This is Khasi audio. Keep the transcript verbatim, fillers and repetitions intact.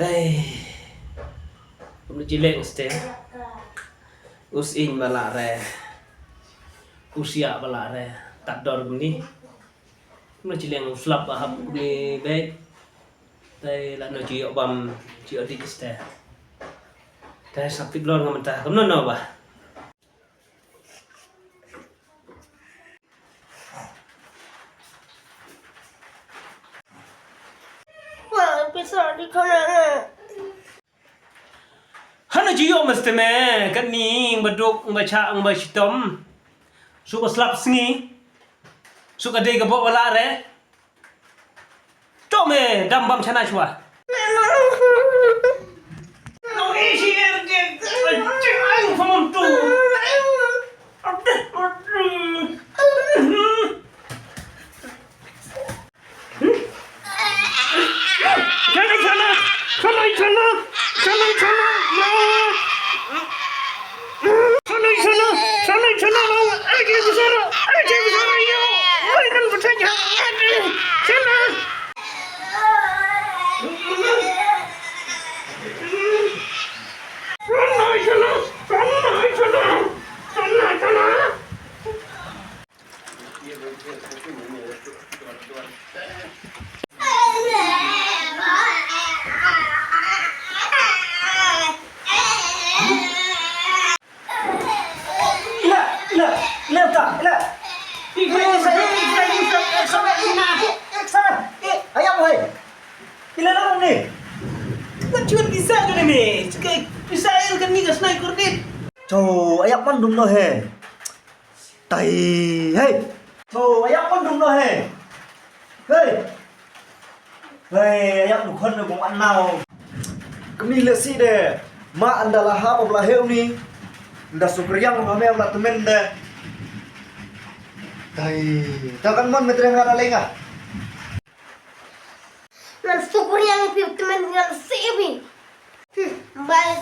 Tei. Kumno jileng ste. Us in bala re. Usia bala re. Tador mni. Kumno jileng slap ahap kumni bek. Tei la no jiyo bam jiyo di ste. Tei sap tip lor ngamta. Kumno no ba. Wah, pisa di kana. Hana jiyo mesti me kat ni ngbaduk ngbacha ngba shitom. Suka slap sngi. Suka dei ka bok wala re. To me dam bam chana chwa. Nong isi er ke. Ching ayu famam tu. Chana chana. Chana chana. Chana chana. Chana chana. Chana chana. Ai ke bisara. Ai ke bisara yo. Ai kan betul ya. Chana. Ila, ila, ila ta, ila. Ayam wei. Ila la ni. Kan chuan pisa tu ni me. Chukai pisa el kan ni ka snai kurdit. Cho, ayam man dum no he. Tai, hey. Cho, ayam man dum no he. Hey. Hey, ayap nu khon nu bong anau. Kami le si de. Ma anda la ha pa bla heu ni. Anda sukriang ma me bla temen de. Tai, ta kan mon metre nga da lenga. Nan sukriang pi temen ngan si pi. Hmm, bye.